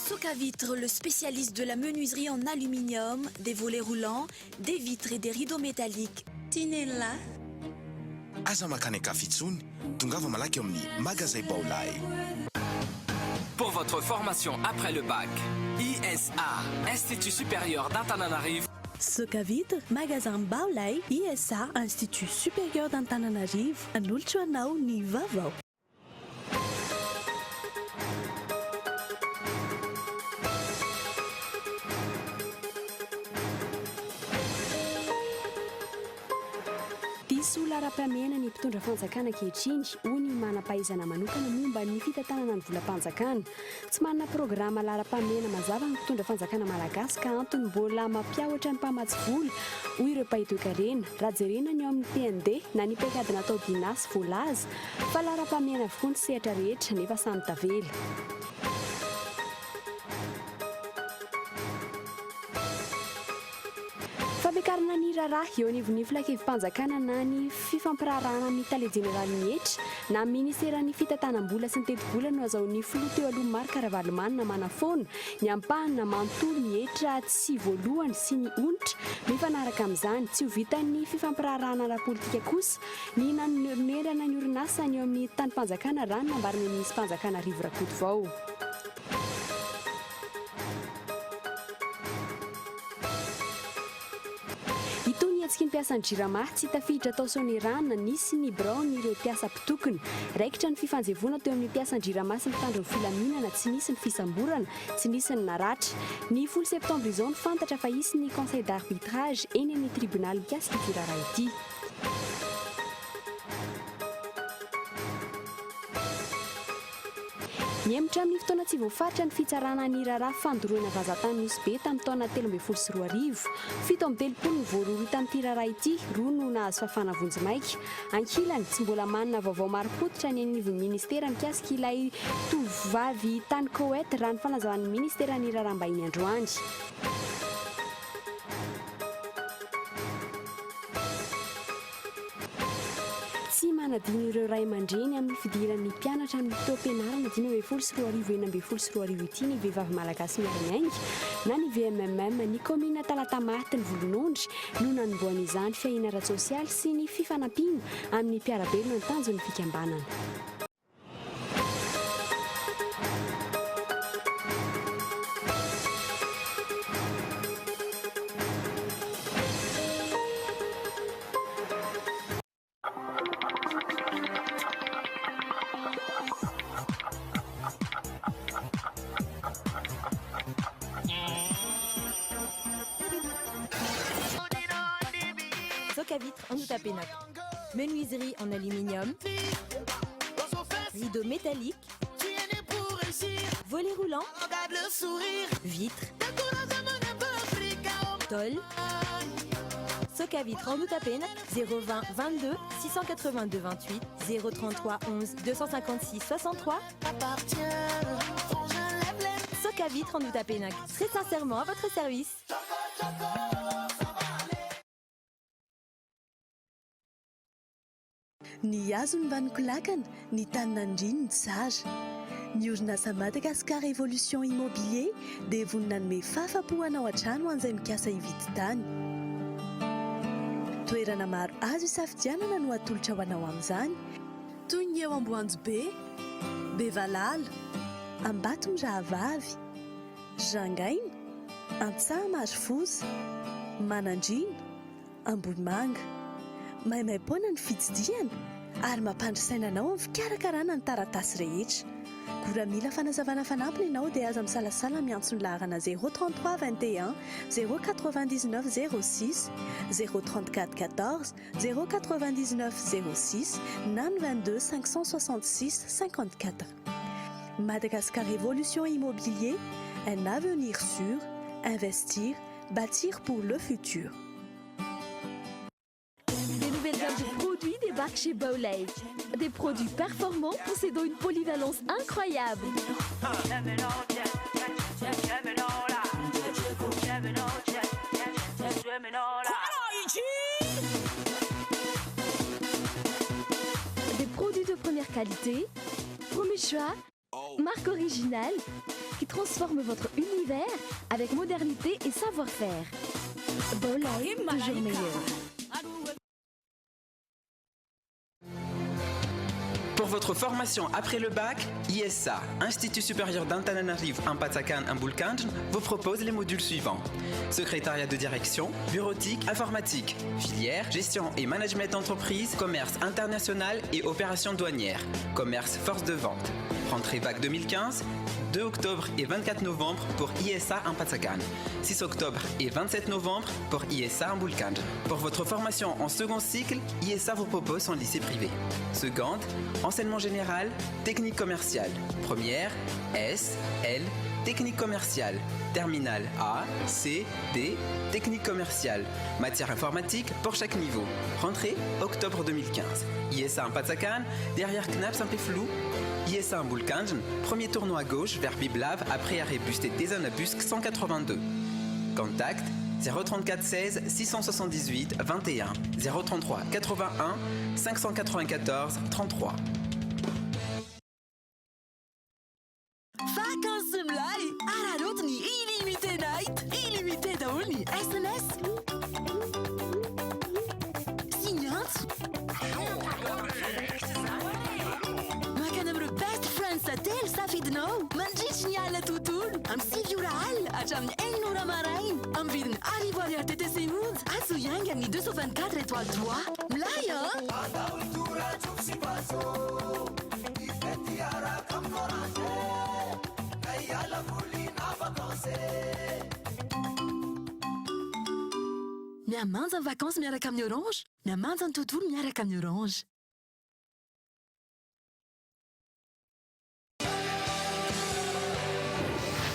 Socavitre, le spécialiste de la menuiserie en aluminium, des volets roulants, des vitres et des rideaux métalliques. Tinella. Aza mankany an-kafa intsony, tongava malaky ao amin'ny Magazay Baolai. Pour votre formation après le bac, ISA, Institut Supérieur d'Antananarivo. Socavitre, Magasin Baolai, ISA, Institut Supérieur d'Antananarivo, Manolotra ho anao ny vaovao. Diso laharam-pahamehana ny mpitondra fanjakana ankehitriny, hoy ny manam-pahaizana manokana momba ny fitantanana ny volam-panjakana. Tsy manana programa laharam-pahamehana mazava ny mpitondra fanjakana malagasy ka antony mbola mampiahotra ny mpamatsy vola, hoy ireo mpahay toekarena. Raha jerena ny ao amin'ny PND na ny paikady natao Dinas voalaza fa laharam-pahamehana avokoa ny sehatra rehetra nefa samy tavela. Fampiakarana ny raharaha eo anivon'ny filankevi-panjakana na ny fifampiraharahana amin'ny tale jeneralin'ny hetra na ministeran'ny fitantanam-bola sy ny tetibola no azahoan'ny filoha teo aloha Marc Ravalomanana manafoana ny ampahany na manontolo ny hetra tsy voalohany sy ny onitra mifanaraka amin'izany. Tsy ho vitan'ny fifampiraharahana ara-politika kosa ny nanonerana ny orinasa ny eo amin'ny tanim-panjakana raha ny nambaran'ny minisi-panjakana Rivo Rakotovao. Hitohy ny hetsiky ny mpiasan'ny Jirama, tsy tafiditra tao Soanierana, nisy ny biraon'ireo mpiasa mpitokona. Raikitra ny fifanjevoana teo amin'ny mpiasan'ny Jirama sy ny mpitandro ny filaminana, tsy nisy ny fisamborana, tsy nisy ny naratra. Ny folo septambra izao no fantatra fa hisy ny conseil d'arbitrage eny amin'ny tribonaly mikasika ity raharaha ity. Nihemotra amin'ny fotoana tsy voafaritra ny fitsarana ny raharaha fandoroana vazantany Nosy Be tamin'ny taona 2013. 37 no voarohirohy tamin'ity raharaha ity, roa no nahazo fafana vonjimaika. Ankilany, tsy mbola manana vaovao marim-pototra ny eny anivon'ny minisitera mikasika ilay tovovavy tany Koety, raha ny fanazavan'ny minisiteran'ny Raharaham-bahiny androany. Tsy manadino ireo ray aman-dreny amin'ny fidiran'ny mpianatra amin'ny taom-pianarana 2015 2016 ity ny Vehivavy Malagasy Miara-Miainga na ny VMMM. Ny kaominina Talatamaty ny Volonondry no nanombohana izany fiahiana ara-tsosialy sy ny fifanampiana amin'ny mpiara-belona ny tanjon'ny fikambanana. Socavitre Andotapenaka. Menuiserie en aluminium, rideaux métalliques, volets roulants, vitres, tôle. Socavitre Andohatapenaka, 020 22 682 28, 033 11 256 63. Socavitre Andohatapenaka, très sincèrement à votre service. Ny hazo no mba nikolakana, ny tany nandriany ny tsara. Ny orinasa Madagascar Evolution Immobilier dia vonona hanome fahafapo anao hatrany ho an'izay mikasa hividy tany. Toerana maro azo isafidianana no atolotra ho anao amin'izany, toy ny eo Amboanjobe, Bevalala, Ambatomirahavavy, Rangaina, Antsahamarifoza, Manandriana, Ambohimanga. Maimaim-poana ny fitsidihana ary mampandry saina anao amin'ny fikarakarana ny taratasy rehetra. Koa raha mila fanazavana fanampiny ianao dia aza misalasala miantso ny laharana 033 21 099 06, 034 14 099 06 na ny 22 566 54. Madagascar Evolution Immobilier, un avenir sûr, investir, bâtir pour le futur. Des nouvelles gammes de produits débarquent chez Baolay. Des produits performants possédant une polyvalence incroyable. Des produits de première qualité, premier choix. Marque originale qui transforme votre univers avec modernité et savoir-faire. Baolay, toujours meilleur. Pour votre formation après le bac, ISA, Institut supérieur d'Antananarivo Ampatsakan Ambolokandrina, vous propose les modules suivants. Secrétariat de direction, bureautique, informatique, filière, gestion et management d'entreprise, commerce international et opérations douanières, commerce force de vente. Rentrée bac 2015, 2 octobre et 24 novembre pour ISA Ampatsakan, 6 octobre et 27 novembre pour ISA Ambolokandrina. Pour votre formation en second cycle, ISA vous propose son lycée privé. Seconde, enseignement général, technique commerciale. Première, S, L, technique commerciale. Terminale A, C, D, technique commerciale. Matière informatique pour chaque niveau. Rentrée octobre 2015. ISA Ampatsakan, derrière CNAPS Ampefiloha. ISA Ambolokandrina, premier tournant à gauche vers Biblave après arrêt bus Tetezana bus 182. Contact 034 16 678 21 033 81 594 33. Vacances milay araraoty ny illimité night illimité daholo ny SMS sy ny antso makany amin'ireo best friends telo safidinao mandritry ny alina tontolo amin'ny 9 ora alina hatramin'ny 6 ora maraina amin'ny vidiny 1000 ariary TTC monja. Antso hiainga amin'ny 224 étoile 3 milay an. Miamanja ny vacances miaraka amin'ny Orange, miamanja ny tontolo miaraka amin'ny Orange.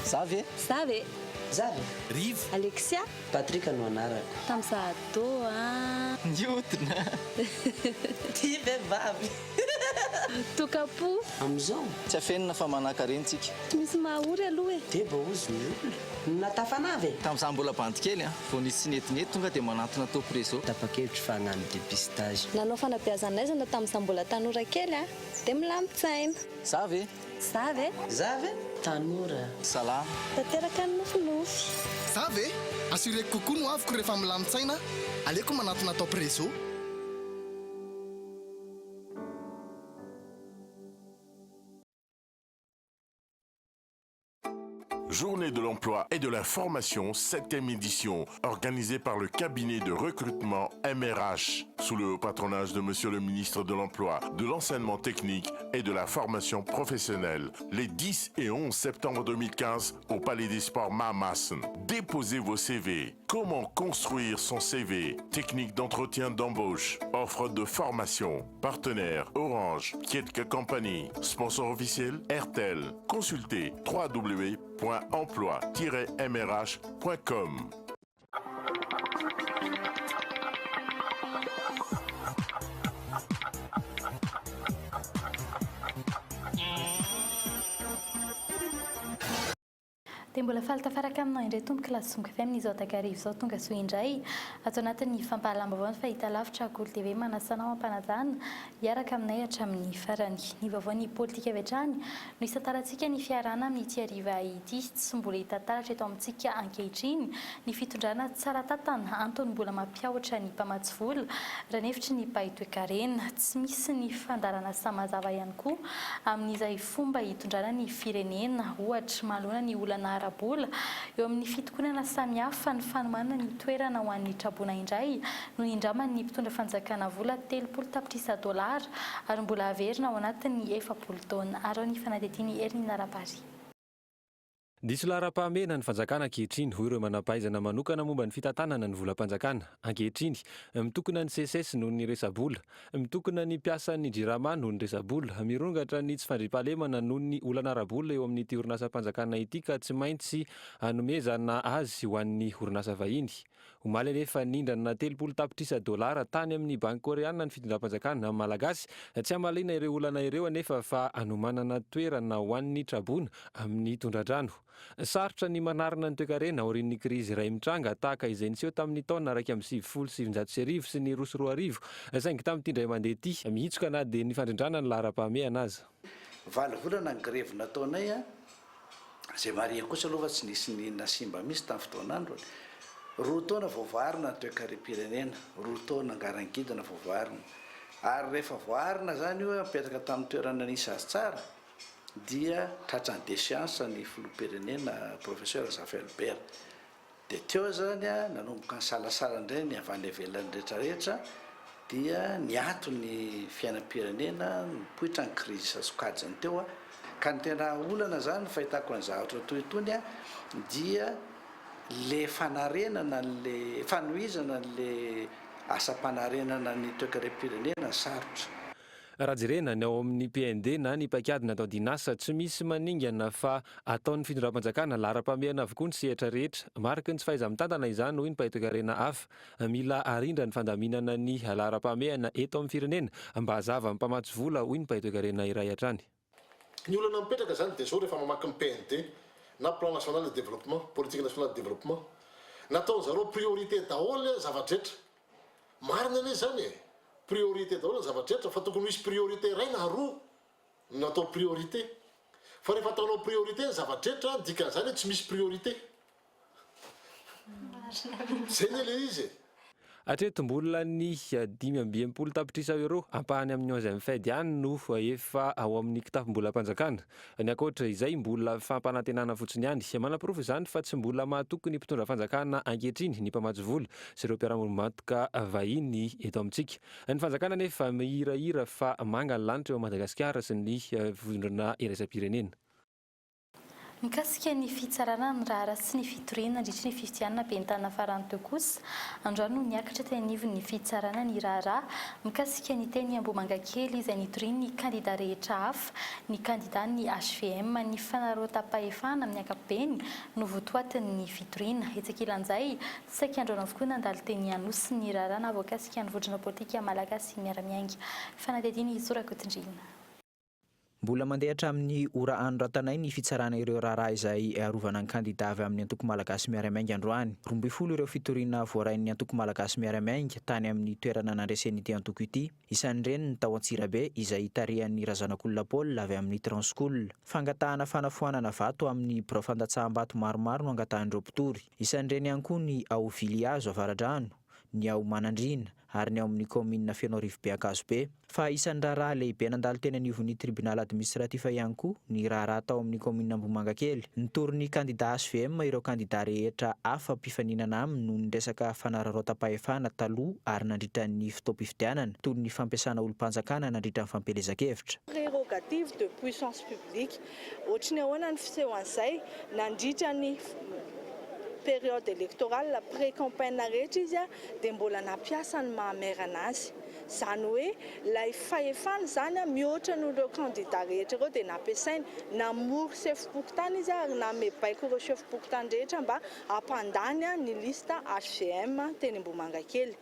Za ve? Za ve? Za ve? Rivo. Alexia. Patrick no anarako. Tamin'ny a. Niodina. Ty vehivavy. Tokapo. Amizao tsy afenina fa manan-karentsika. Tsy misy mahory aloha e. De baozy ny olona natafanavy e. Tamin'izaho mbola bandy kely a vao nisy tsy netinety tonga dia manantona top réseau. Tapa-kevitra fa hagnano dépistage. Nanao fanabeazana tamin'izaho mbola tanora kely a dia milamin-tsaina. Za ve? Za ve? Za ve? Tanora. Salama. Tanteraka ny nofinofy. Za ve? Assuré kokoa no aviko rehefa milamin-tsaina, aleoko manantona top réseau. Journée de l'emploi et de la formation, 7e édition, organisée par le cabinet de recrutement MRH, sous le patronage de Monsieur le ministre de l'Emploi, de l'Enseignement technique et de la formation professionnelle, les 10 et 11 septembre 2015 au Palais des Sports Mahamasina. Déposez vos CV. Comment construire son CV? Technique d'entretien d'embauche. Offre de formation. Partenaire Orange, Kietka Company. Sponsor officiel Airtel. Consultez www.emploi-mrh.com. Dia mbola faly tafaraka aminao indray tomboky lasongo FM izao takarivo izao. Tonga soa indray ato anatin'ny fampahalam-baovao ny fahita lavitra Kolo TV. Manasanao ampanajana hiaraka aminay hatramin'ny farany. Ny vaovao ny politika avy hatrany no isantarantsika ny fiarahana amin'ity hariva ity. Tsy mbola hita taratra eto amintsika ankehitriny ny fitondrana tsara tantana, antony mbola mampiahotra ny mpamatsy vola raha nefitry ny mpahay toekarena. Tsy misy ny fandaharana mazava ihany koa amin'izay fomba hitondrana ny firenena. Ohatra, manoloana ny olana ara-bola eo amin'ny fitokonana samihafa, ny fanomanana ny toerana ho an'ny traboina indray no nindraman'ny mpitondra fanjakana vola 30 tapitrisa dolara ary mbola averina ao anatin'ny 40 taona. Ary ao ny fanadihadian'i Herinina Rabary. Diso laharam-pahamehana ny fanjakana ankehitriny, hoy ireo manam-pahaizana manokana momba ny fitantanana ny volam-panjakana. Ankehitriny, mitokona ny SECES noho ny resa-bola. Mitokona ny mpiasan'ny Jirama noho ny resa-bola. Mirongatra ny tsy fandriampahalemana noho ny olana ara-bola eo amin'ity orinasam-panjakana ity ka tsy maintsy anomezana azy ho an'ny orinasa vahiny. Omaly anefa nindrana 30 tapitrisa dolara tany amin'ny banky koreana ny fitondram-panjakana malagasy. Tsy hamaliana ireo olana ireo anefa fa anomanana toerana ho an'ny traboina amin'ny tondradrano. Sarotra ny manarina ny toekarena aorian'ny krizy iray mitranga tahaka izay niseho tamin'ny taona 1991 sy ny 2002, saingy tamin'ity indray mandeha ity mihitsoka na dia ny fandrindrana ny laharam-pahamehana aza. Valo volana ny grevy nataonay a, izay marihina kosa aloha fa tsy nisy n'inona simba mihitsy tamin'ny fotoan'androny. 2 taona vao voaharina ny toekarem-pirenena, 2 taona ngarangidina vao voaharina. Ary rehefa voaharina zany io, mipetraka tamin'ny toerana nisy azy tsara, dia tratran'ny déchéance ny filoham-pirenena professeur Zafy Albert. Dia teo zany a, nanomboka nisalasala indray ny avy any ivelany rehetrarehetra, dia niato ny fiainam-pirenena, nipoitra ny krizy isan-tsokajiny teo a. Ka ny tena olana zany ny fahitako ny zavatra toy itony a, dia le fanarenana an'le fanohizana an'le asam-panarenana ny toekarem-pirenena sarotra. Raha jerena ny ao amin'ny PND na ny paikady natao dinasa, tsy misy maningana fa ataon'ny fitondram-panjakana laharam-pahamehana avokoa ny sehatra rehetra. Mariky ny tsy fahaiza-mitantana izany, hoy ny mpahay toekarena hafa. Mila arindra ny fandaminana ny laharam-pahamehana eto amin'ny firenena mba hazava amin'ny mpamatsy vola, hoy ny mpahay toekarena iray hatrany. Ny olana mipetraka izany dia izao rehefa mamaky ny PND na Plan National de Développement, Politique Nationale de Développement, nataon'zareo priorité daholo ny zava-drehetra. Marina anie izany e! Priorité daholo ny zava-drehetra fa tokony ho hisy priorité iray na roa no natao priorité. Fa rehefa ataonao priorité ny zava-drehetra, ny dikan'izany hoe tsy misy priorité. Zay anie le izy e! Hatreto mbola ny 65 tapitrisa euros, ampahany amin'ny onzième Fed ihany no efa ao amin'ny kitapom-bolam-panjakana. Ny ankoatra izay mbola fampanantenana fotsiny ihany. Manaporofo izany fa tsy mbola mahatoky ny mpitondra fanjakana ankehitriny ny mpamatsy vola sy ireo mpiara-miombon'antoka vahiny eto amintsika. Ny fanjakana anefa mihirahira fa manga ny lanitra eo Madagasikara sy ny vondrona iraisam-pirenena. Mikasika ny fitsarana ny raharaha sy ny fitoriana nandritry ny fifidianana ben'ny tanàna farany teo kosa, androany no niakatra teny anivon'ny fitsarana ny raharaha mikasika ny teny Ambohimangakely izay nitorian'ny kandida rehetra hafa ny kandidan'ny hvm ny fanararaotam-pahefana amin'ny ankapobeny no votoatin'ny fitoriana. Etsy ankilan'izay, saika androany avokoa nandalo teny Anosy ny raharaha nahavoakasika ny vondrona politika Malagasy miara-miainga. Fanadihadiana i Zo Rakotondriana. Mbola mandeha hatramin'ny ora anoratanay ny fitsarana ireo raharaha izay arovana ny kandida avy amin'ny antoko Malagasy Miara-Miainga androany. 12 ireo fitoriana voarain'ny antoko Malagasy Miara-Miainga tany amin'ny toerana nandresen'ity antoko ity. Isan'ireny ny tao Antsirabe izay tarihan'ny Razanakolona Paul avy amin'ny Transcool. Fangatahana fanafoanana vato amin'ny birao fandatsaham-bato maromaro no angatahan'ireo mpitory. Isan'ireny ihany koa ny ao Vilihazo Avaradrano, ny ao Manandriana ary ny ao amin'ny kaominina Fenoarivobe Ankazobe. Fa isan'ny raharaha lehibe nandalo teny anivon'ny tribunal administratif ihany koa ny raharaha tao amin'ny kaominina Ambohimangakely. Nitory ny kandida hvm ireo kandida rehetra hafa mpifaninana aminy noho ny resaka fanararaotam-pahefana taloha ary nandritra ny fotoam-pifidianana, toy ny fampiasana olom-panjakana nandritra ny fampielezan-kevitra. Prérogative de puissance publique. Ohatry ny ahoana ny fisehoan'izay nandritra ny période électorale, pré-campagne rehetra izy dia mbola nampiasa ny maha maire anazy. Izany hoe ilay fahefana izany mihoatra noho ireo kandida rehetra ireo dia nampiasainy. Namory sefom-pokontany izy ary nanome baiko ireo sefom-pokontany rehetra mba hampandany ny liste hvm teny Ambohimangakely.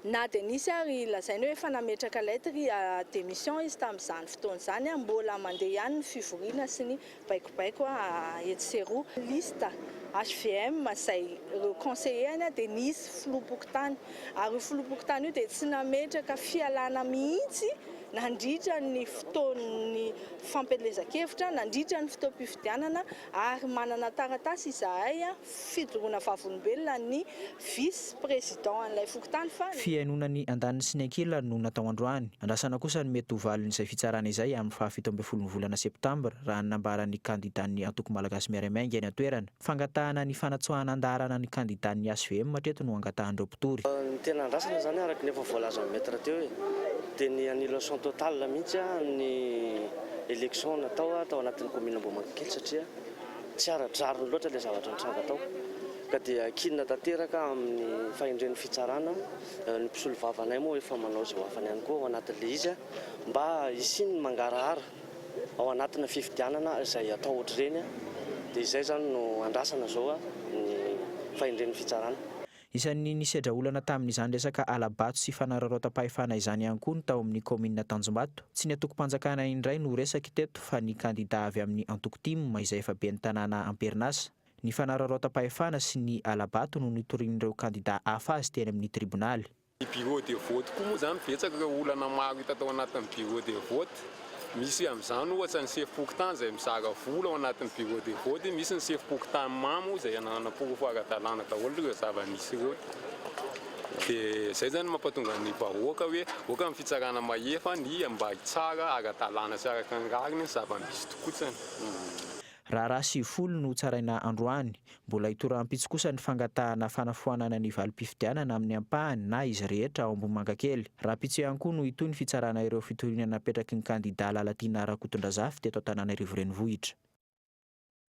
Na dia nisy ary lazainy hoe efa nametraka lettre démission izy tamin'izany fotoana izany, mbola mandeha ihany ny fivoriana sy ny baikobaiko etsy sy eroa. Liste hvm izay ireo conseiller-ny dia nisy filoham-pokontany ary io filoham-pokontany io dia tsy nametraka fialana mihitsy nandritra ny fotoan'ny fampielezan-kevitra, nandritra ny fotoam-pifidianana ary manana taratasy izahay fijoroana vavolombelona ny vice président an'ilay fokontany fa. Fihainoana ny andaniny sy ny ankilany no natao androany. Andrasana kosa ny mety ho valin'izay fitsarana izay amin'ny faha 17 ny volana septambra, raha ny nambaran'ny kandidan'ny antoko Malagasy Miara-Miainga eny an-toerana. Fangatahana ny fanatsoahana an-daharana ny kandidan'ny hvm hatreto no angatahan'ireo mpitory. Ny tena andrasana izany araka ny efa voalazan'ny maître teo e, dia ny annulation totale mihitsy ny élection natao tao anatin'ny commune Ambohimangakely satria tsy ara-drariny loatra ilay zavatra nitranga tao ka dia ankinina tanteraka amin'ny fahendren'ny fitsarana, ny mpisolovavanay moa efa manao izay ho afany ihany koa ao anatin'ilay izy mba hisian'ny mangarahara ao anatina fifidianana izay atao ohatr'ireny dia izay izany no andrasana izao ny fahendren'ny fitsarana. Isan'ny nisedra olana tamin'izany resaka hala-bato sy fanararaotam-pahefana izany ihany koa ny tao amin'ny kaominina Tanjombato. Tsy ny antokom-panjakana indray no resaky teto fa ny kandida avy amin'ny antoko tim izay efa ben'ny tanàna am-perinasa. Ny fanararaotam-pahefana sy ny hala-bato no nitorian'ireo kandida hafa azy teny amin'ny tribonaly. Ny bureau de vote koa moa izany betsaka ireo olana maro hita tao anatin'ny bureau de vote. Misy amin'izany ohatra ny sefom-pokontany izay mizara vola ao anatin'ny bureau de vote, misy ny sefom-pokontany mamo izay ananana porofo ara-dalàna daholo ireo zava-misy ireo. Dia izay izany no mampatonga ny vahoaka hoe aoka ny fitsarana mahefa ny mba hitsara ara-dalàna sy araka ny rariny ny zava-misy tokotsany. Raharaha 90 no hotsaraina androany. Mbola hitohy rahampitso kosa ny fangatahana fanafoanana ny valim-pifidianana amin'ny ampahany na izy rehetra ao Ambohimangakely. Rahampitso ihany koa no hitohy ny fitsarana ireo fitoriana napetraky ny kandidà Lalatiana Rakotondrazafy teto Antananarivo Renivohitra.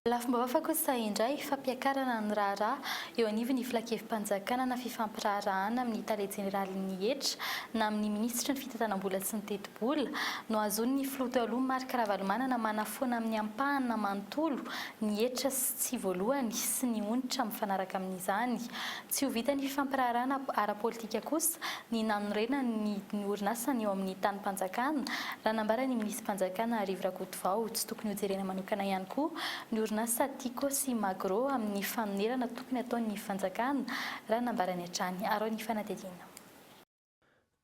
Lafim-baovao fa kosa indray, fampiakarana ny raharaha eo anivon'ny filankevi-panjakana na fifampiraharahana amin'ny tale jeneralin'ny hetra na amin'ny minisitry ny fitantanam-bola sy ny tetibola no ahazoan'ny filoha teo aloha Marc Ravalomanana manafoana amin'ny ampahany na manontolo ny hetra sy tsy voalohany sy ny onitra mifanaraka amin'izany. Tsy ho vitan'ny fifampiraharahana ara-politika kosa ny nanorenany ny ny orinasany eo amin'ny tanim-panjakana, raha nambaran'ny minisi-panjakana Rivo Rakotovao. Tsy tokony hojerena manokana ihany koa ny orinasa Tiko sy Magro amin'ny fanonerana tokony hataon'ny fanjakana, raha nambarany hatrany. Araho ny fanadihadiana.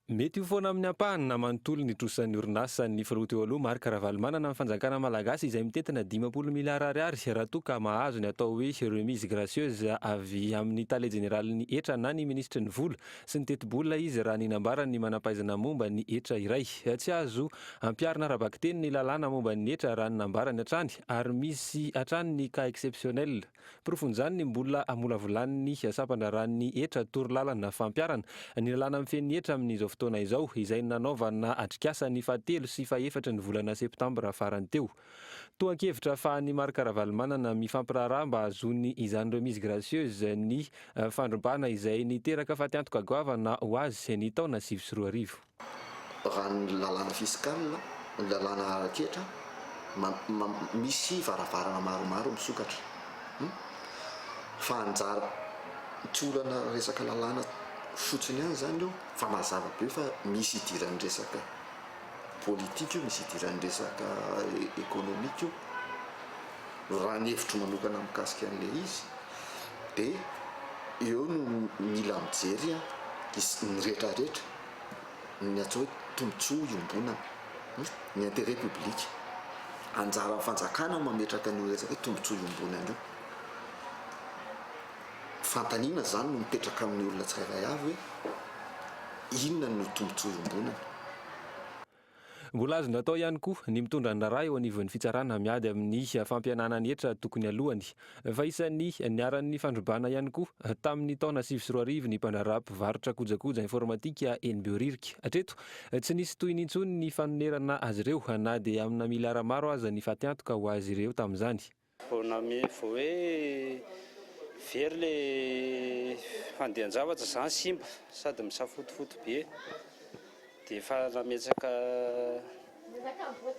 Mety ho foana amin'ny ampahany na manontolo ny trosan'ny orinasa ny filoha teo aloha Marc Ravalomanana amin'ny fanjakana malagasy izay mitentina 50 miliara ariary raha toa ka mahazo ny atao hoe remise gracieuse avy amin'ny tale jeneralin'ny hetra na ny minisitry ny vola sy ny tetibola izy raha ny nambaran'ny manampahaizana momba ny hetra iray. Tsy azo ampiharina ara-bakiteny ny lalàna momba ny hetra raha ny nambarany hatrany ary misy hatrany ny cas exceptionnel. Porofon'izany ny mbola hamolavolan'ny sampan-draharahan'ny hetra torolalana fampiharana ny lalàna mifehy ny hetra amin'izao fotoana izao, izay nanaovana atrikasa ny fahatelo sy fahefatry ny volana septambra farany teo. Tohan-kevitra afahan'i Marc Ravalomanana mifampiraharaha mba hahazoany izany remise gracieuse ny fandrobana izay niteraka fatiantoka goavana ho azy ny taona 2009. Raha ny lalàna fiscal, ny lalàna ara-ketra, misy varavarana maromaro misokatra. Fa anjara, tsy olana resaka lalàna fotsiny ihany izany io fa mazava be fa misy idiran'ny resaka politika io, misy idiran'ny resaka ekonomika io. Raha ny hevitro manokana mikasika an'ilay izy dia eo no mila mijery ny retraretra, ny atao hoe tombontsoa iombonana, ny intérêt public. Anjaran'ny fanjakana no mametraka an'io resaka hoe tombontsoa iombonana io. Fanontaniana izany no mipetraka amin'ny olona tsirairay avy hoe inona no tombontsoa iombonana? Mbola azony atao ihany koa ny mitondra ny raharaha eo anivon'ny fitsarana miady amin'ny fampihenana ny hetra tokony alohany. Fa isan'ny niharan'ny fandrobana ihany koa tamin'ny taona 2009 ny mpandraharaha mpivarotra kojakoja informatika eny Behoririka. Hatreto, tsy nisy tohiny intsony ny fanonerana azy ireo na dia amina miliara maro aza ny fatiantoka ho azy ireo tamin'izany. Vao name vao hoe very le fandehan-javatra zany simba sady misafotofoto be de efa nametraka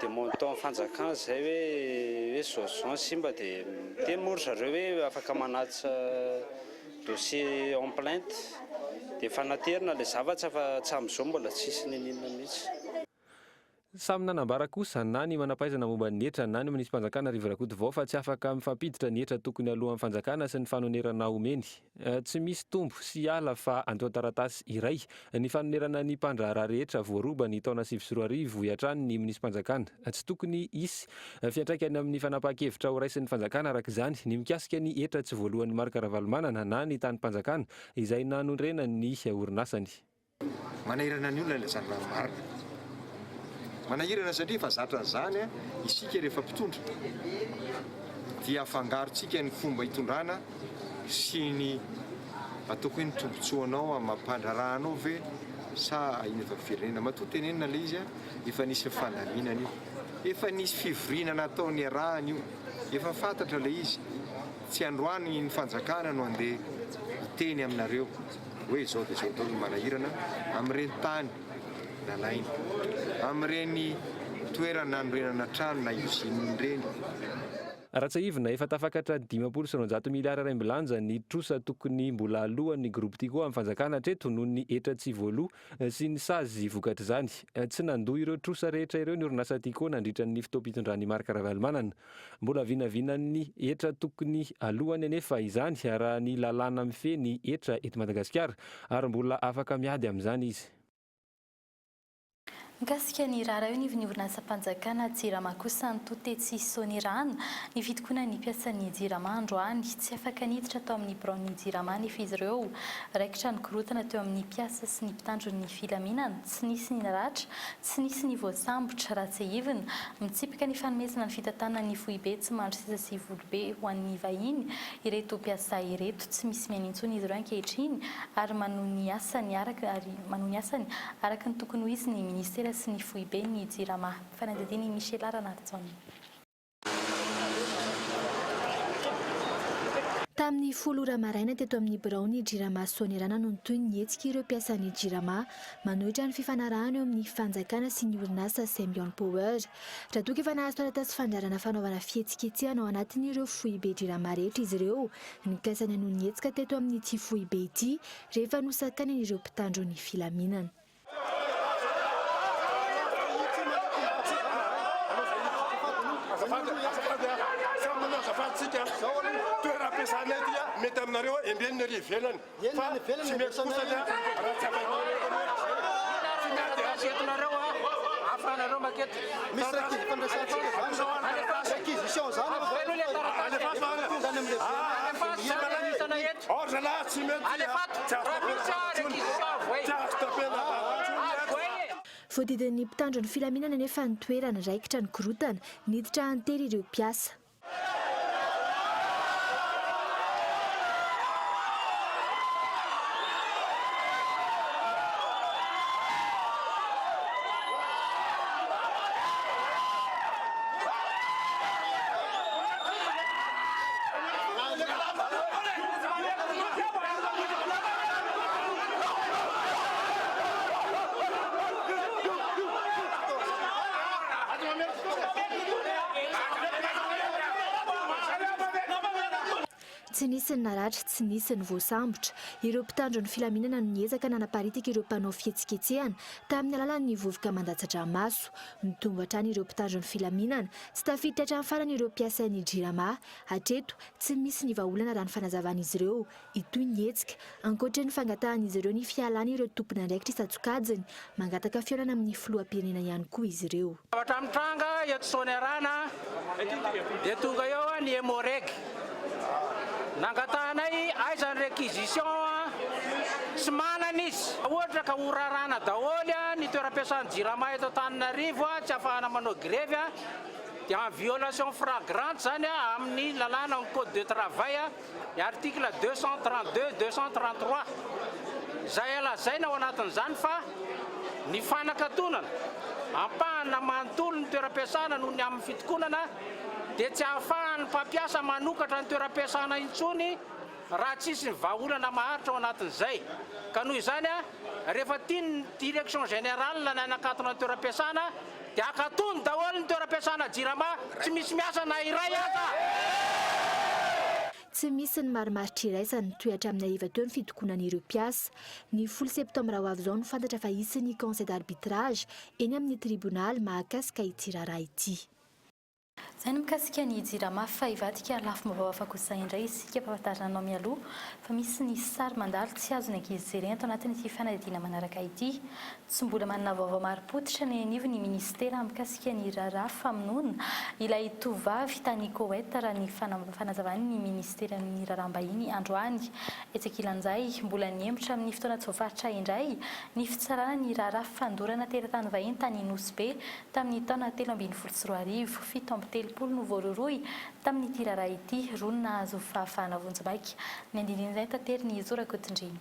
demande tao amin'ny fanjakana zay hoe hoe zao sy zao ny simba de miteny moa ry zareo hoe afaka manatitra dossier en plainte de efa naterina le zavatra fa hatramin'izao mbola tsisy n'inon'inona mihitsy. Samy nanambara kosa na ny manampahaizana momba ny hetra na ny minisi-panjakana Rivo Rakotovao fa tsy afaka mifampiditra ny hetra tokony aloan'ny fanjakana sy ny fanonerana omeny. Tsy misy tombo sy ala fa antontan-taratasy iray ny fanonerana ny mpandraharaha rehetra voaroba ny taona 2009, hoy hatrany ny minisi-panjakana. Tsy tokony hisy fiantraikany amin'ny fanapahan-kevitra horaisin'ny fanjakana araka izany ny mikasika ny hetra tsy voaloan'i Marc Ravalomanana na ny tanim-panjakana izay nanorenany ny orinasany. Manahirana ny olona ilay zany raha ny marina. Manahirana satria efa zatra an'izany isika rehefa mpitondra dia afangarontsika ny fomba hitondrana sy ny ataoko hoe ny tombotsoanao amin'ny maha mpandraharaha anao ve sa inona eto amin'ny firenena. Matoa tenenina ilay izy efa nisy fandaminana io, efa nisy fivoriana natao niarahana io, efa fantatra ilay izy. Tsy androany ny fanjakana no andeha hiteny aminareo hoe izao dia izao daholo ny manahirana amin'ireny tany nalaina, amin'ireny toerana nanorenana trano na usine ireny. Raha tsiahivina, efa tafakatra 250 miliara iraimbilanja ny trosa tokony mbola aloan'ny Groupe Tiko amin'ny fanjakana hatreto noho ny hetra tsy voaloa sy ny sazy vokatr'izany. Tsy nandoa ireo trosa rehetra ireo ny orinasa Tiko nandritra ny fotoam-pitondran'i Marc Ravalomanana. Mbola vinavinan'ny hetra tokony alohany anefa izany raha ny lalàna mifehy ny hetra eto Madagasikara ary mbola afaka miady amin'izany izy. Mikasika ny raharaha eo anivon'ny orinasam-panjakana Jirama kosa nitohy tetsy Soanierana ny fitokonan'ny mpiasan'ny Jirama androany. Tsy afaka niditra tao amin'ny biraon'ny Jirama anefa izy ireo. Raikitra ny korontana teo amin'ny mpiasa sy ny mpitandro ny filaminana. Tsy nisy ny naratra, tsy nisy ny voasambotra. Raha tsiahivina, mitsipika ny fanomezana ny fitantanana ny foibe tsy Mandroseza sy Volobe ho an'ny vahiny ireto mpiasa ireto. Tsy misy miaina intsony izy ireo ankehitriny ary manohy ny asany araka ary manohy ny asany araka ny tokony ho izy ny minisitera sy ny foiben'ny Jirama. Fanadihadian'i Michela Ranarijaona. Tamin'ny folo ora maraina teto amin'ny biraon'ny Jirama Soanierana no nitohy ny hetsik'ireo mpiasan'ny Jirama manohitra ny fifanarahana eo amin'ny fanjakana sy ny orinasa Symbion Power. Raha toa ka efa nahazo taratasy fandrarana fanaovana fihetsiketsehana ao anatin'ireo foibe Jirama rehetra izy ireo, nikasa ny hanohy ny hetsika teto amin'ity foibe ity rehefa nosakanan'ireo mpitandro ny filaminana. Voadidin'ny mpitandro ny filaminana anefa ny toerana, raikitra ny korontana, niditra an-tery ireo mpiasa. Tsy nisy ny naratra, tsy nisy ny voasambotra. Ireo mpitandro ny filaminana no niezaka nanaparitaka ireo mpanao fihetsiketsehana tamin'ny alalan'ny vovoka mandatsa-dranomaso. Mitombo hatrany ireo mpitandro ny filaminana. Tsy tafiditra hatramin'ny farany ireo mpiasan'ny Jirama. Hatreto, tsy misy ny vahaolana raha ny fanazavan'izy ireo. Hitohy ny hetsika. Ankoatra ny fangatahan'izy ireo ny fialan'ireo tompon'andraikitra isan-tsokajiny, mangataka fihaonana amin'ny filoham-pirenena ihany koa izy ireo. Zavatra mitranga eto Soanierana dia tonga eo ny Emmo-Reg. Nangatahanay aiza ny réquisition, tsy manana izy. Ohatra ka ho raràna daholo ny toeram-piasan'ny Jirama eto Antananarivo tsy ahafahana manao grevy dia en violation fragrante izany amin'ny lalàna ny code de travail ny article 232, 233 izay lazaina ao anatin'izany fa ny fanakatonana ampahany na manontolo ny toeram-piasana noho ny amin'ny fitokonana dia tsy ahafahan'ny mpampiasa manokatra ny toeram-piasana intsony raha tsisy ny vahaolana maharitra ao anatin'izay. Ka noho izany, rehefa tian'ny Direction Générale ny hanakatona ny toeram-piasana dia akatony daholo ny toeram-piasana Jirama, tsy misy miasa na iray aza! Tsy misy ny marimaritra iraisana, nitohy hatramin'ny hariva teo ny fitokonan'ireo mpiasa. Ny folo septambra ho avy izao no fantatra fa hisy ny conseil d'arbitrage eny amin'ny tribonaly mahakasika ity raharaha ity. Izay ny mikasika ny Jirama fa hivadika lafim-baovao hafa kosa indray isika ampahafantarina anao mialoha fa misy ny sary mandalo tsy azon'ny ankizy jerena ato anatin'ity fanadihadiana manaraka ity. Tsy mbola manana vaovao marim-pototra ny anivon'ny minisitera mikasika ny raharaha famonoana ilay tovovavy tany Koweit raha ny fanazavan'ny minisiteran'ny raharaham-bahiny androany. Etsy ankilan'izay, mbola nihemotra amin'ny fotoana tsy voafaritra indray ny fitsarana ny raharaha fandorana teratany vahiny tany Nosy Be Tamin'ny taona 2013, 37 no voarohirohy tamin'ity raharaha ity, roa no nahazo fahafahana vonjimaika. Ny andinindin'izay taterin'i Zo Rakotondriana.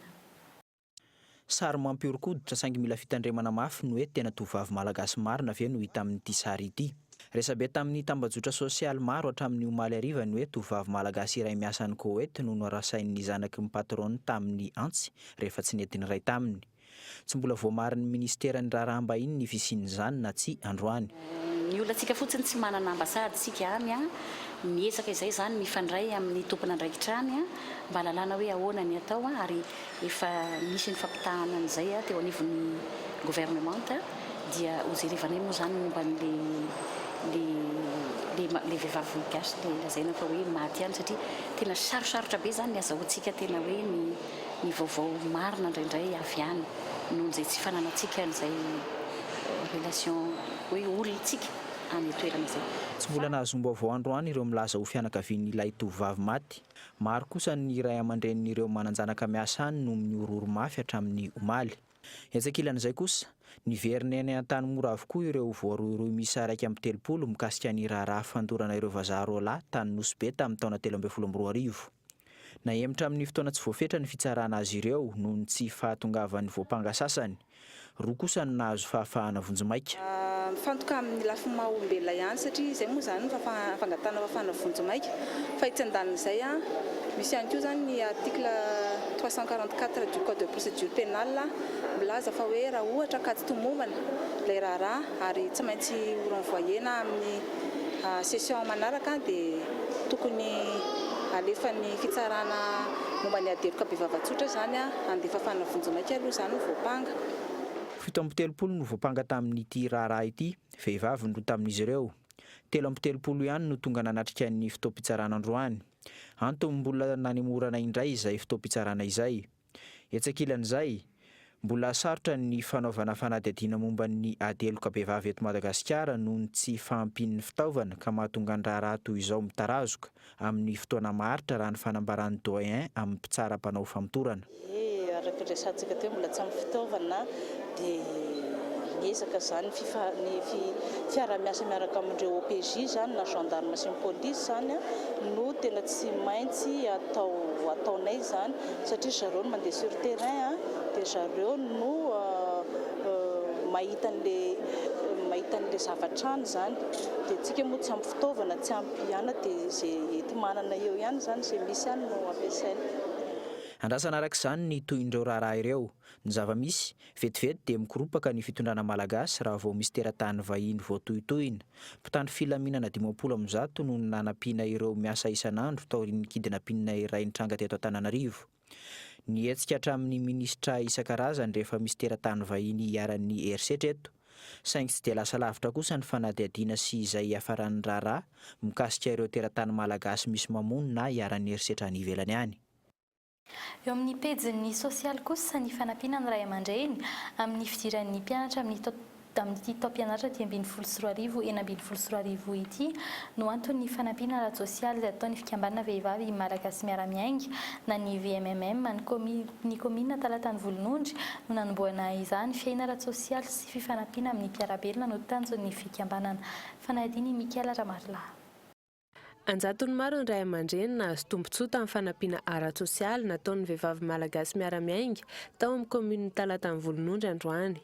Sary mampihoron-koditra saingy mila fitandremana mafy ny hoe tena tovovavy malagasy marina ve no hita amin'ity sary ity. Resabe tamin'ny tambajotra sosialy maro hatramin'ny omaly hariva ny hoe tovovavy malagasy iray miasa any Koweit no norasain'ny zanaky ny patron-ny tamin'ny antsy rehefa tsy nety niray taminy. Tsy mbola voamarin'ny minisiteran'ny raharaham-bahiny ny fisian'izany na tsia androany. Ny olantsika fotsiny tsy manana ambassade isika any an, miezaka izay izany mifandray amin'ny tompon'andraikitra any mba hahalalana hoe ahoana ny atao ary efa nisy ny fampitahana an'izay teo anivon'ny gouvernemanta dia ho jerevanay moa izany momba an'le le le le vehivavy gasy le lazaina fa hoe maty ihany satria tena sarosarotra be izany ny azahoantsika tena hoe ny ny vaovao marina indraindray avy any noho izay tsy fananantsika an'izay relation hoe olontsika any an-toerana izay. Tsy mbola nahazoam-baovao androany ireo milaza ho fianakavian'ilay tovovavy maty. Maro kosa ny ray aman-drenin'ireo manan-janaka miasa any no mihorohoro mafy hatramin'ny omaly. Etsy ankilan'izay kosa, niverina eny Antanimora avokoa ireo voarohirohy miisa 31 mikasika ny raharaha fandorana ireo vazaha roalahy tany Nosy Be tamin'ny taona 2013. Nahemotra amin'ny fotoana tsy voafetra ny fitsarana azy ireo noho ny tsy fahatongavan'ny voampanga sasany. Roa kosa no nahazo fahafahana vonjimaika. Mifantoka amin'ny lafiny maha olombelona ihany satria izay moa izany ny fangatahana fahafahana vonjimaika fa etsy andanin'izay misy ihany koa izany ny article 344 du code de procédure pénale milaza fa hoe raha ohatra ka tsy tomombana ilay raharaha ary tsy maintsy ho renvoyer-na amin'ny session manaraka dia tokony alefan'ny fitsarana momba ny ady heloka bevava tsotra izany handefa fahafahana vonjimaika aloha izany ny voampanga. 37 no voampanga tamin'ity raharaha ity, vehivavy ny roa tamin'izy ireo. 33 ihany no tonga nanatrika ny fotoam-pitsarana androany. Antony mbola nanemorana indray izay fotoam-pitsarana izay. Etsy ankilan'izay, mbola sarotra ny fanaovana fanadihadiana momba ny ady heloka bevava eto Madagasikara noho ny tsy fahampian'ny fitaovana ka mahatonga ny raharaha toy izao mitarazoka amin'ny fotoana maharitra raha ny fanambaran'ny doyen amin'ny mpitsara mpanao famotorana. Ie, araka ny resahantsika teo mbola tsy ampy fitaovana dia miezaka izany ny fiaraha-miasa miaraka amin'ireo OPJ izany na gendarme sy ny polisy izany no tena tsy maintsy atao ataonay izany satria zareo no mandeha sur terrain dia zareo no mahita an'le mahita an'le zavatra any izany dia tsika moa tsy ampy fitaovana tsy ampy ihana dia izay enti-manana eo ihany izany izay misy ihany no ampiasaina. Andrasana araka izany ny tohin'ireo raharaha ireo. Ny zava-misy, vetivety dia mikoropaka ny fitondrana malagasy raha vao misy teratany vahiny voatohitohina. Mpitandro filaminana 150 no nanampiana ireo miasa isan'andro taorian'ny kidnapping iray nitranga teto Antananarivo. Nihetsika hatramin'ny minisitra isan-karazany rehefa misy teratany vahiny iharan'ny herisetra eto. Saingy tsy dia lasa lavitra kosa ny fanadihadiana sy izay hiafaran'ny raharaha mikasika ireo teratany malagasy misy mamono na iharan'ny herisetra any ivelany any. Eo amin'ny pejin'ny sosialy kosa ny fanampiana ny ray aman-dreny amin'ny fidiran'ny mpianatra amin'ny amin'ity taom-pianarana 2013 2016 ity no anton'ny fanampiana ara-tsosialy izay ataon'ny fikambanana vehivavy Malagasy Miara-Miainga na ny VMMM ny ny kaominina Talatan'i Volonondry no nanombohana izany. Fiahiana ara-tsosialy sy fifanampiana amin'ny mpiara-belona no tanjon'ny fikambanana. Fanadihadian'i Mickaël Ramarolahy. An-jatony maro ny ray aman-dreny nahazo tombontsoa tamin'ny fanampiana ara-tsosialy nataon'ny Vehivavy Malagasy Miara-Miainga tao amin'ny kaominin'i Talatan'i Volonondry androany.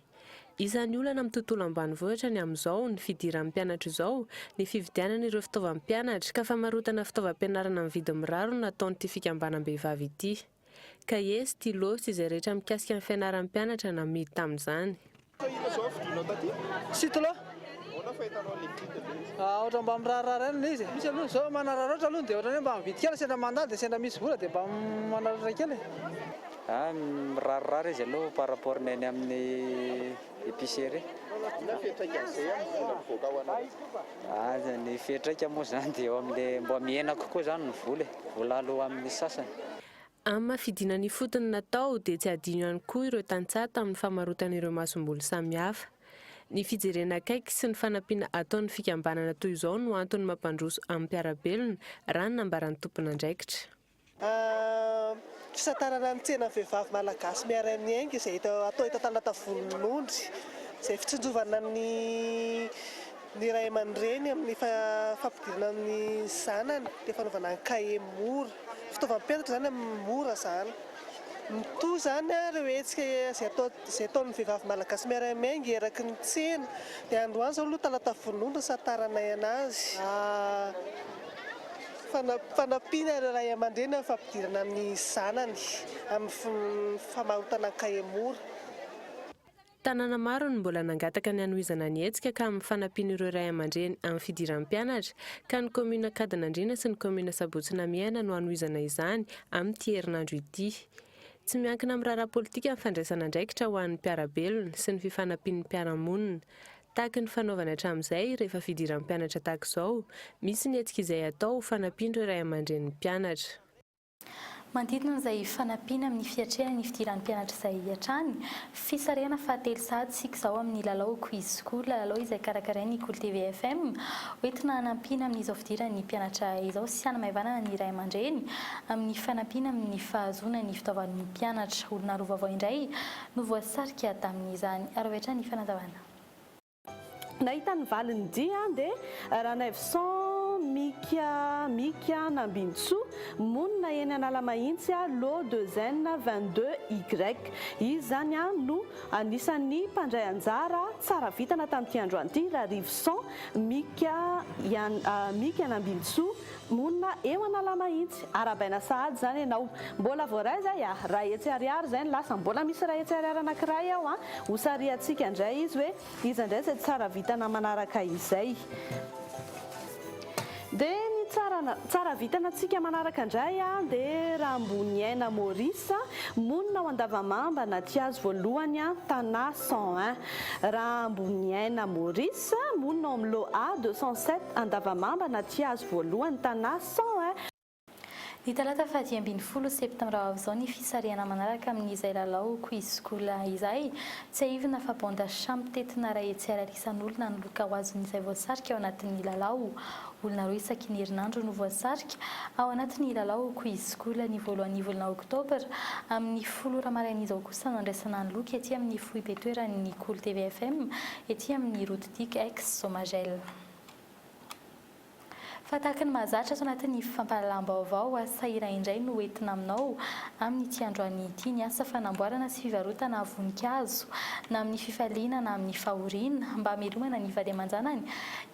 Isan'ny olana amin'ny tontolo ambanivohitra ny amin'izao ny fidiran'ny mpianatra izao, ny fividianana ireo fitaovam-pianatra, ka famarotana fitaovam-pianarana amin'ny vidiny mirary no nataon'ity fikambanam-behivavy ity. Kahie, stylo sy izay rehetra mikasika ny fianaran'ny mpianatra namidy tamin'izany. Inona izao ny fidinao taty? Stylo. Ahoana fahitanao an'ilay vidiny ilay izy? Ohatra mba mirariraha ihany ilay izy e. Misy aloha izao manararaotra aloha dia ohatran'ny hoe mba mividy kely sendra mandalo dia sendra misy vola dia mba manararaotra kely e. Ah, mirarirara izy aloha par rapport ny any amin'ny épicerie. Inona ny fiantraikan'izay amin'ny vola mivoaka ho anareo? Ah, ny fiantraika moa izany dia eo amin'ilay mba mihena kokoa izany ny vola e, vola aloa amin'ny sasany. Amin'ny maha fidinana ifotony natao dia tsy adino ihany koa ireo tantsaha tamin'ny famarotana ireo masomboly samihafa. Ny fijerena akaiky sy ny fanampiana ataon'ny fikambanana toy izao no antony mampandroso amin'ny mpiara-belona, raha ny nambaran'ny tompon'andraikitra. Fisantarana ny tsenan'ny vehivavy malagasy miara-miainga izay atao eto Antananarivo Volonondry, izay fitsinjovana ny ny ray aman-dreny amin'ny fampidirana ny zanany dia fanaovana ny kahie mora, fitaovam-pianatra izany mora izany. Mitohy izany ireo hetsika izay atao izay ataon'ny vehivavy malagasy miara-miainga eraky ny tsena dia androany izao aloha talata volonondry no santaranay anazy. Fanampiana ireo ray aman-dreny amin'ny fampidirana ny zanany amin'ny famarotana ny kahie mora. Tanàna maro no mbola nangataka ny hanohizana ny hetsika ka amin'ny fanampian'ireo ray aman-dreny amin'ny fidiran'ny mpianatra ka ny kaominina Ankadinandriana sy ny kaominina Sabotsy Namehana no hanohizana izany amin'ity herinandro ity. Tsy miankina amin'ny raharaha politika ny fandraisana andraikitra ho an'ny mpiara-belona sy ny fifanampian'ny mpiara-monina. Tahaka ny fanaovana hatramin'izay rehefa fidiran'ny mpianatra tahaka izao, misy ny hetsika izay atao ho fanampian'ireo ray aman-drenin'ny mpianatra. Manodidina izay fanampiana amin'ny fiatrehana ny fidiran'ny mpianatra izay hatrany. Fisarihana fahatelo sahady isika izao amin'ny lalao Quiz School, lalao izay karakarain'ny Kolo TV FM. Hoentina hanampiana amin'izao fidiran'ny mpianatra izao sy hanamaivanana ny ray aman-dreny amin'ny fanampiana amin'ny fahazoana ny fitaovan'ny mpianatra. Olona roa vaovao indray no voasarika tamin'izany. Araho avy hatrany ny fanazavana. Nahita ny valiny dia dia Ranaivoson Mika Mika Nambintsoa, monina eny Analamahitsy, lot 2 N 22 Y. Izy izany no anisan'ny mpandray anjara tsara vintana tamin'ity androany ity, Rarivoson Mika Mika Nambintsoa, monina eo Analamahitsy. Arahabaina sahady izany ianao. Mbola voaray izay a! Iray hetsy ariary izay ny lasa. Mbola misy iray hetsy ariary anankiray ao a! Hosarihantsika indray izy hoe iza indray izay tsara vintana manaraka izay. Dia ny tsara tsara vintana antsika manaraka indray a, dia Ramboniaina Maurice, monina ao Andavamamba, Anatihazo voalohany, Tana 101. Ramboniaina Maurice, monina ao amin'ny lot A 207, Andavamamba, Anatihazo voalohany, Tana 101. Ny talata faha 15 septambra ho avy izao ny fisarihana manaraka amin'izay lalao Quiz School izay. Tsiahivina fa bon d'achat mitentina iray hetsy ariary isan'olona ny loka ho azon'izay voasarika ao anatin'ny lalao. Olona roa isaky ny herinandro no voasarika ao anatin'ny lalao Quiz School ny voalohan'ny volana oktobra. Amin'ny folo ora maraina izao kosa no handraisana ny loka ety amin'ny foibe toeran'ny Kolo TV FM ety amin'ny Route Dic ex Somagel. Fa tahaka ny mahazatra ato anatin'ny fampahalalam-baovao, asa iray indray no entina aminao amin'ity androany ity, ny asa fanamboarana sy fivarotana voninkazo, na amin'ny fifaliana na amin'ny fahoriana, mba hamelomana ny vady aman-janany.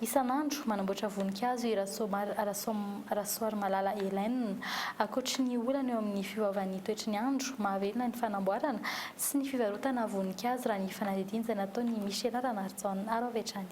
Isan'andro, manamboatra voninkazo i Rasoarimalala Hélène. Ankoatry ny olana eo amin'ny fiovaovan'ny toetry ny andro, mahavelona ny fanamboarana sy ny fivarotana voninkazo raha ny fanadihadiana izay nataon'i Michela Ranarijaona. Aro avy hatrany.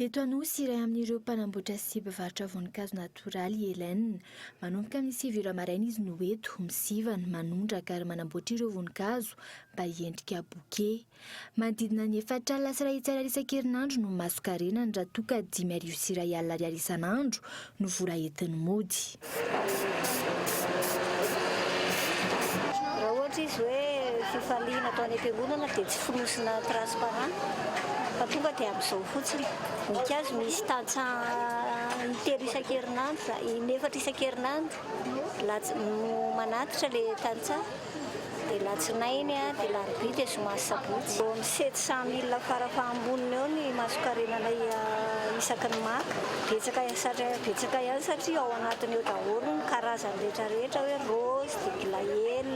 Eto Anosy, iray amin'ireo mpanamboatra sy mpivarotra voninkazo natoraly i Hélène. Manomboka amin'ny sivy ora maraina izy no eto, misivana, manondraka ary manamboatra ireo voninkazo mba hiendrika bouquet. Manodidina ny 14 sy 100 ariary isan-kerinandro no masonkarenany raha toa ka 1051 ariary isan'andro no vola entiny mody. Raha ohatra izy hoe fifaliana atao any am-piangonana dia tsy fonosina transparent fa tonga dia amin'izao fotsiny. Voninkazo misy tantsaha intelo isan-kerinandro, inefatra isan-kerinandro no manatitra ilay tantsaha. Dia latsinainy, dia larobia, dia zoma sy sabotsy. Eo amin'ny 700 mille farafaha-amboniny eo ny masonkarenanay isaky ny maka. Betsaka satria betsaka ihany satria ao anatiny eo daholo ny karazany rehetra rehetra hoe rose, dia glaël,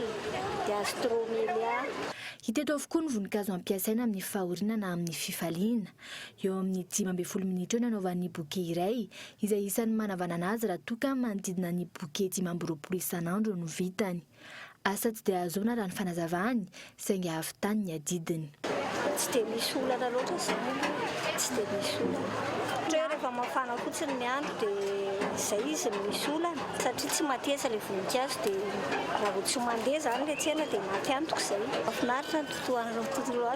dia astromelia. Hita eto avokoa ny voninkazo ampiasaina amin'ny fahoriana na amin'ny fifaliana. Eo amin'ny 15 minitra eo ny anaovan'ny bouquet iray, izay isan'ny manavanana azy raha toa ka manodidina ny bouquet 25 isan'andro no vitany. Asa tsy dia ahazoana raha ny fanazavany, saingy ahavitany ny adidiny. Tsy dia misy olana loatra izany aloha, tsy dia misy olana. Ohatra hoe rehefa mafana fotsiny ny andro dia izay izy no misy olana satria tsy mateza ilay voninkazo dia raha vao tsy mandeha izany ilay tsena dia maty antoka izay. Mahafinaritra ny tontolo andro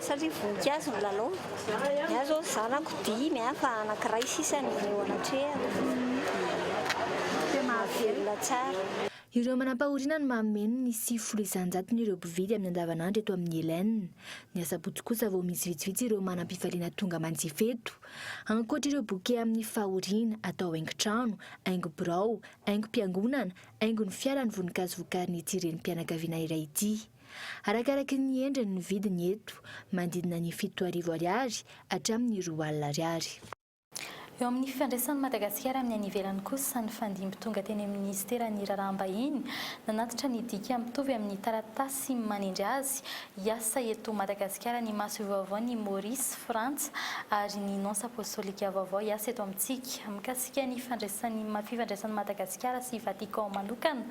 satria voninkazo no lalaovina. Ny ahy izao zanako dimy fa anankiray sisa no eo anatrehana. Mahavelona tsara. Ireo manam-pahoriana no mameno ny 90 isan-jatony ireo mpividy amin'ny andavanandro eto amin'ny Hélène. Ny asabotsy kosa vao misy vitsivitsy ireo manam-pifaliana tonga manjifa eto. Ankoatra ireo bouquet amin'ny fahoriana, atao haingon-trano, haingo birao, haingom-piangonana, haingon'ny fiara ny voninkazo vokarin'ity renim-pianakaviana iray ity. Arakaraky ny endriny ny vidiny eto, manodidina ny 7000 ariary hatramin'ny 20 alina ariary. Eo amin'ny fifandraisan'i Madagasikara amin'ny any ivelany kosa, nifandimby tonga teny amin'ny minisiteran'ny Raharaham-bahiny nanatitra ny dika mitovy amin'ny taratasy manendry azy hiasa eto Madagasikara ny masoivoho vaovaon'i Maurice, Frantsa, ary ny nonce apostolika vaovao hiasa eto amintsika. Mikasika ny fifandraisan'i Madagasikara sy Vatican manokana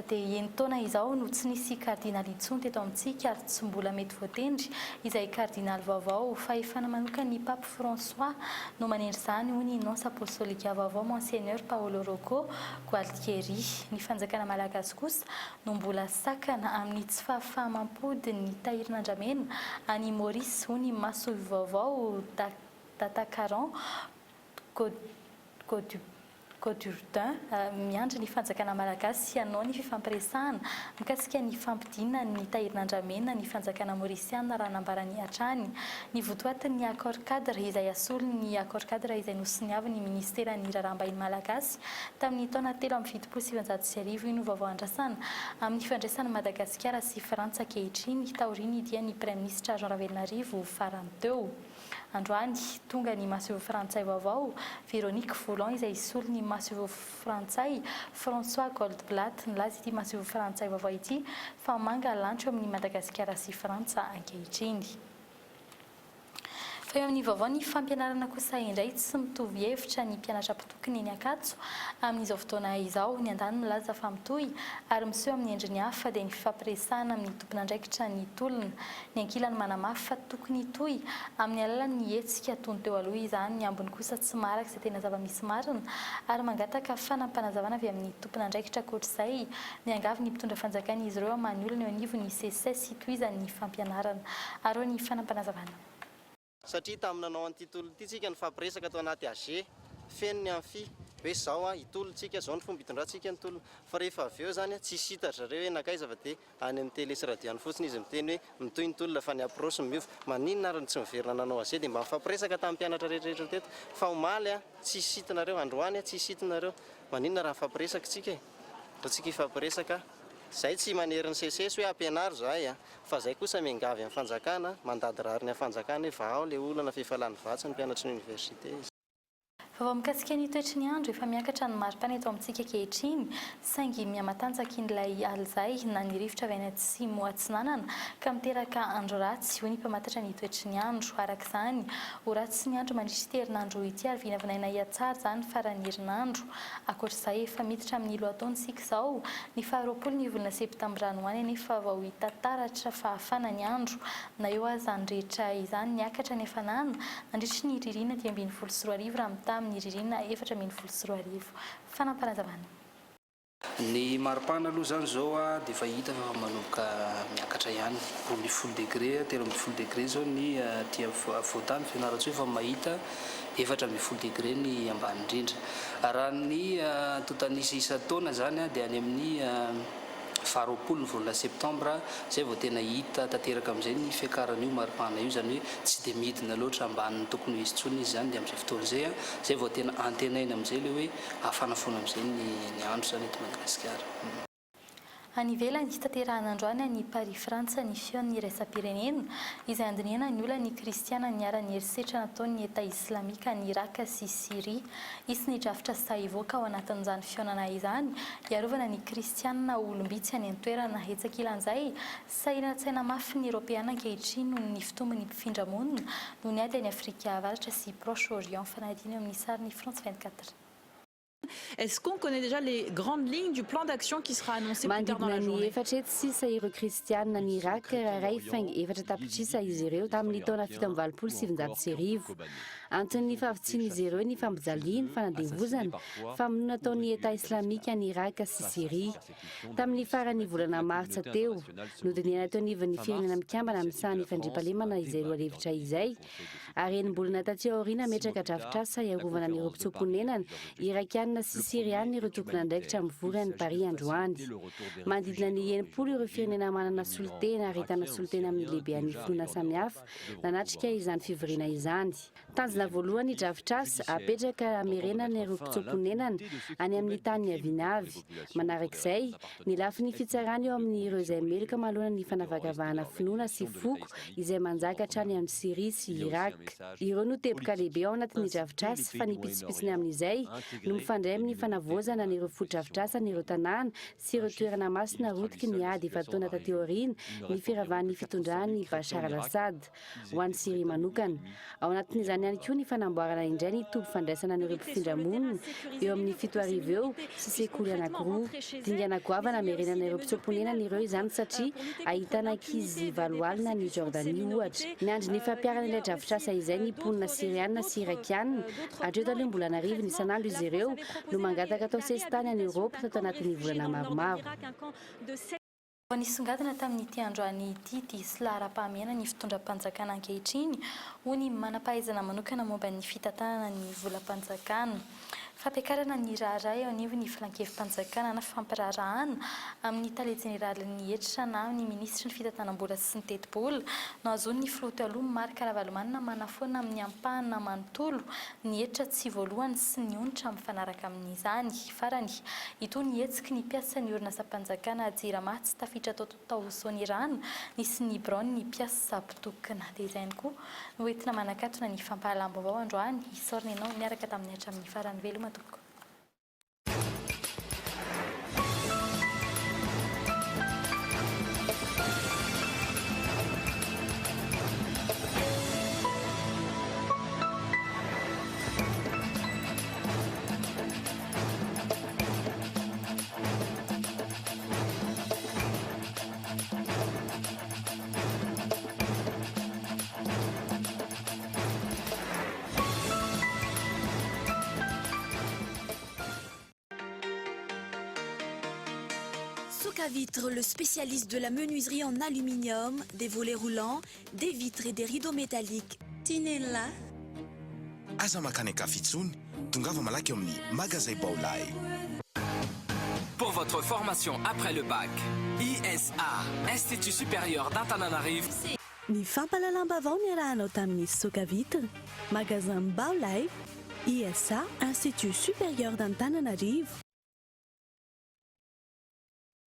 dia enin-taona izao no tsy nisy kardinaly intsony teto amintsika ary tsy mbola mety voatendry izay kardinaly vaovao. Fahefana manokan'ny Pape François no manendry izany, hoy ny nonce apostolika vaovao Monseigneur Paolo Rocco Gualtieri. Ny fanjakana malagasy kosa no mbola sakana amin'ny tsy fahafaha-mampody ny tahirin'andramena any Maurice, hoy ny masoivoho vaovao Datakaran Godurdin. Miandry ny fanjakana malagasy hanao ny fifampiresahana mikasika ny fampodiana ny tahirin'andramena ny fanjakana maorisiana raha nambarany hatrany ny votoatin'ny accord cadre izay hasolo ny accord cadre izay nosoniavin'ny minisiteran'ny raharaham-bahiny malagasy tamin'ny taona 1973. Io no vaovao andrasana amin'ny fifandraisan'i Madagasikara sy Frantsa ankehitriny taorian'ny dian'ny praiminisitra Jean Ravelonarivo farany teo. Androany, tonga ny masoivoho frantsay vaovao, Véronique Vouland izay hisolo ny masoivoho frantsay, François Goldblatt. Nilaza ity masoivoho frantsay vaovao ity fa manga lanitra eo amin'i Madagasikara sy Frantsa ankehitriny. Fa eo amin'ny vaovao ny fampianarana kosa indray tsy mitovy hevitra ny mpianatra mpitokony eny Ankatso amin'izao fotoana izao. Ny andaniny milaza fa mitohy ary miseho amin'ny endriny hafa dia ny fifampiresahana amin'ny tompon'andraikitra ny tolona. Ny ankilany manamafy fa tokony hitohy amin'ny alalan'ny hetsika toy ny teo aloha izany, ny ambiny kosa tsy maharaka izay tena zava-misy marina ary mangataka fanampinazavana avy amin'ny tompon'andraikitra Ankoatr'izay, miangavy ny mpitondra fanjakana izy ireo hamaha ny olana eo anivon'ny Seces hitohizan'ny fampianarana. Arao ny fanampinazavana. Satria tamin'ny nanao an'ity tolona ity tsika nifampiresaka tao anaty AG, feno ny amphi, hoe zao an, hitolona tsika, zao ny fomba hitondrantsika ny tolona. Fa rehefa avy eo zany an, tsisy hita ry zareo hoe nankaiza fa dia Any amin'ny télé sy radio any fotsiny izy miteny hoe mitohy ny tolona fa ny approche miova. Maninona ary no tsy miverina nanao AG dia mba mifampiresaka tamin'ny mpianatra rehetra rehetra teto. Fa omaly a, tsisy site nareo, androany a, tsisy site nareo. Maninona raha mifampiresaka tsika e? Atao tsika hifampiresaka. Zay tsy manery ny seces hoe ampianaro zahay a, fa zay kosa miangavy amin'ny fanjakana, mandady rariny amin'ny fanjakana hoe vahao le olana fa efa lany vatsy ny mpianatry ny université. Vaovao mikasika ny toetry ny andro, efa miakatra ny maripana eto amintsika ankehitriny, saingy mihamatanjaka ilay alizay na ny rivotra avy any atsimo atsinanana ka miteraka andro ratsy, hoy ny mpamantatra ny toetry ny andro. Araka izany, ho ratsy ny andro mandritra ity herinandro ity ary vinavinaina hihatsara izany faran'ny herinandro. Ankoatra izay, efa miditra amin'ny lohataona isika izao, ny faharoapolo ny volana septambra any ho any anefa vao hita taratra fa hafana ny andro. Na eo aza izany rehetra izany, niakatra ny hafanana Nandritry ny ririnina 2015 raha mitaha amin'ny ririnina 2014. Fanamparazavana. Ny maripana aloha izany izao dia efa hita fa efa manomboka miakatra ihany, 12 degré, 13 degré izao ny aty afovoan-tany, Fianarantsoa efa mahita 14 degré ny ambany indrindra. Raha ny antontan'isa isan-taona izany dia any amin'ny faha 20 ny volana septambra izay vao tena hita tanteraka amin'izay ny fiakaran'io maripana io, izany hoe tsy dia midina loatra ambanin'ny tokony ho izy intsony izy izany, dia amin'izay fotoana izay izay vao tena antenaina amin'izay ilay hoe hafana foana amin'izay ny ny andro izany eto Madagasikara. Any ivelany, tanterahina androany any Paris Frantsa ny Feon'ny iraisam-pirenena, izay handinihana ny olan'ny kristiana niharan'ny herisetra nataon'ny Eta Islamika any Iraka sy Syria. Hisy ny drafitra sahy hivoaka ao anatin'izany fihaonana izany, hiarovana ny kristianina ho olom-bitsy any an-toerana. Etsy ankilan'izay, sahiran-tsaina mafy ny Eoropeana ankehitriny noho ny fitombon'ny mpifindra monina noho ny ady any Afrika Avaratra sy Proche-Orient. Fanadihadiana eo amin'ny sarin'ny France 24. Est-ce qu'on connaît déjà les grandes lignes du plan d'action qui sera annoncé plus tard dans Manodidina la ny journée? efatra hetsy sisa ireo Kristianina any Irak, iray faingo efatra tapitrisa izy ireo tamin'ny taona 1987. Anton'ny fahavitsian'izy ireo ny fampijaliana, fanandevozana, famonoana ataon'ny Eta Islamika any Iraka sy Syria. Tamin'ny faran'ny volana martsa teo, nodinihana teo anivon'ny Firenena Mikambana misahana ny fandriampahalemana izay lohahevitra izay, ary enim-bolana taty aoriana nametraka drafitrasa hiarovana an'ireo mpitsoa-ponenana Irakiana sy Syriana ireo tompon'andraikitra mivory any Paris androany. Manodidina ny 60 ireo firenena manana solontena ary ahitana solontena amin'ny lehibean'ny finoana samihafa nanatrika izany fivoriana izany. Tanjona Tanjona voalohany ny drafitrasa apetraka hamerenana ireo mpitsoa-ponenana any amin'ny tany niaviany avy. Manarak'izay, ny lafiny fitsarana eo amin'ireo izay meloka manoloana ny fanavakavahana finoana sy foko izay manjaka hatrany amin'i Syria sy Irak. Ireo no teboka lehibe ao anatin'ny drafitrasa fa ny pitsopitsony amin'izay no mifandray amin'ny fanavaozana an'ireo fotodrafitrasan'ireo tanàna sy ireo toerana masina rotiky ny ady efa-taona taty aoriana ny firavan'ny fitondran'i Bashar al-Assad. Ho an'i Syria manokana. Ao anatin'izany ihany koa ny fanamboarana indray ny toby fandraisana an'ireo mpifindra monina eo amin'ny 7000 eo sy sekoly anankiroa. Dingana goavana hamerenana ireo mpitsoa-ponenana ireo izany satria ahitana ankizy 80 any Jordanie ohatra. Miandry ny fampiharana ilay drafitrasa izay ny mponina Syriana sy Irakiana. Hatreto aloha mbola an'arivony isan'andro izy ireo no mangataka atao sesitany any Eoropa tato anatin'ny volana maromaro. Vao nisongadina tamin'ity androany ity diso laharam-pahamehana ny fitondram-panjakana ankehitriny, hoy ny manam-pahaizana manokana momba ny fitantanana ny volam-panjakana. Fampiakarana ny raharaha eo anivon'ny filankevi-panjakana na fampiraharahana amin'ny tale jeneralin'ny hetra na amin'ny minisitry ny fitantanam-bola sy ny tetibola no ahazoan'ny filoha teo aloha Marc Ravalomanana manafoana amin'ny ampahany na manontolo ny hetra tsy voalohany sy ny onitra mifanaraka amin'izany. Farany, itony hetsiky ny mpiasan'ny orinasam-panjakana Jirama tsy tafiditra tao tao Soanierana nisy ny biraon'ny mpiasa mpitokona. Dia izay ihany koa no entina manakatona ny fampahalam-baovao androany. Isaorana ianao niaraka taminay hatramin'ny farany. Veloma tompoko. Socavitre, le spécialiste de la menuiserie en aluminium, des volets roulants, des vitres et des rideaux métalliques. Tinella. Aza mankany an-kafa intsony, tongava malaky eo amin'ny Magazay Baolai. Pour votre formation après le bac, ISA, Institut Supérieur d'Antananarivo. Ny fampahalalam-baovao niarahanao tamin'ny Socavitre, Magasin Baolai, ISA, Institut Supérieur d'Antananarivo.